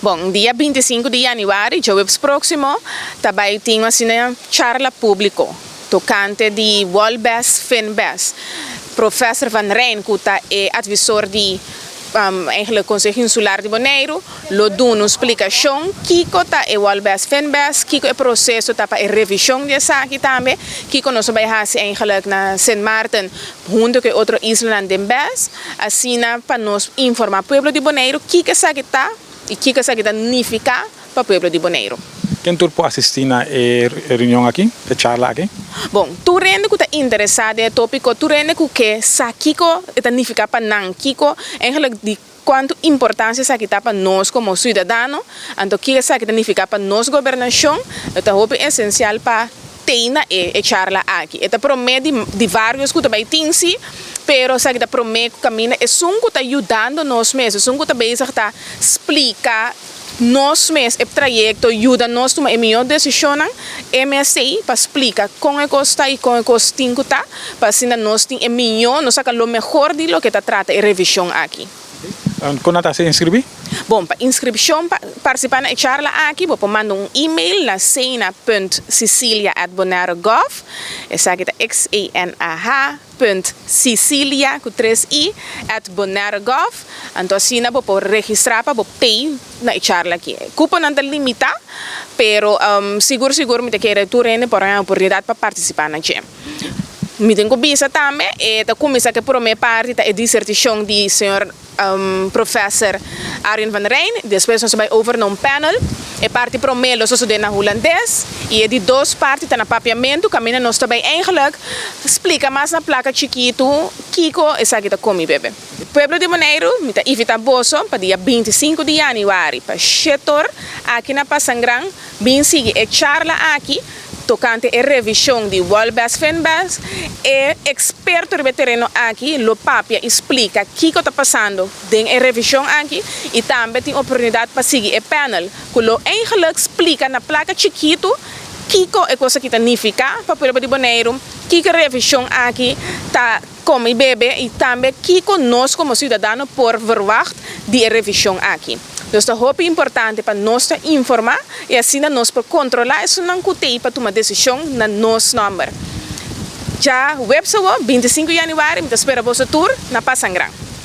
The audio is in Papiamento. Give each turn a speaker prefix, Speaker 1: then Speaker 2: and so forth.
Speaker 1: Bon, dia 25 di yanüari, djaweps próksimo, ta bai tin asina charla públiko tokante di Wolbes Finbes. Professor Van Rijn, ku ta e advisor di eigenlijk Konseho Insular di Boneiru, lo duna un splikashon kiko ta e Wolbes Finbes, kiko e proseso ta pa e revishon di esaki tambe, kiko nos a bai hasi eigenlijk na Sint Maarten huntu ku e otro islanan den bes, asina pa nos informá pueblo di Boneiru kiko esaki ta i kiko esaki ta nifiká pa pueblo di Boneiru.
Speaker 2: Ken tur por asistí na e reunion aki, e charla aki?
Speaker 1: Bon, tur hende ku ta interesá den e tópiko, tur hende ku ke sa kiko e ta nifiká pa nan, kiko eigenlijk di kuantu importansia esaki ta pa nos komo siudadano, anto kiko esaki ta nifiká pa nos gobernashon, lo ta hopi esensial pa tei na e e charla aki. E ta promé di di vários ku ta bai tin si, pero esaki ta promé ku kaminda esun ku ta yudando nos mes, esun ku ta bezig ta splika nos mes e trayekto, yuda nos tuma e mihó desishonnan, e mes ei pa splika kon e kos ta i kon e kos tin ku ta, pa asina nos tin e mihó, nos saka lo mehor di loke ta trata e revishon aki.
Speaker 2: Kon nan ta hasi inskribí?
Speaker 1: Bon, pa inskripshon pa partisipá na e charla aki, bo por manda un email na xena punt cecilia at bonaire gov, esaki ta X-E-N-A-H punt cecilia ku tres i at bonaire gov, anto asina bo por registrá pa bo pei na e charla aki. E kuponan ta limitá, pero sigur sigur mi ta kere tur hende por haña oportunidat pa partisipá na dje. Mi tin ku bisa tambe, e ta kuminsá ku e promé parti ta e disertishon di señor Professor Arjen van Rijn, despues nos a bai over na un panel. E parti promé lo sosodé na hulandes i e di dos parti ta na papiamentu kaminda nos ta bai eigenlijk splika mas na plaka chikitu kiko esaki ta komi bebe. Pueblo di Boneiru, mi ta invitá boso pa dia 25 di yanüari pa shetor aki na Pasangran bin sigui e charla aki Tokante e revishon di Wolbes Finbes, e eksperto riba e tereno aki lo papia i splika kiko ta pasando den e revishon aki i tambe tin oportunidat pa sigui e panel ku lo eigenlik splika na plaka chikitu kiko e kos aki ta nifiká pa pueblo di Boneiru, kiko e revishon aki ta kome i bebe i tambe kiko nos komo siudadano por verwagt di e revishon aki. Nos ta hopi importante pa nos ta informá i asina nos por kontrolá esunnan ku t'ei pa tuma desishon na nos nòmber. Djaweps awor, 25 yanüari, mi ta spera boso tur na Pasangran.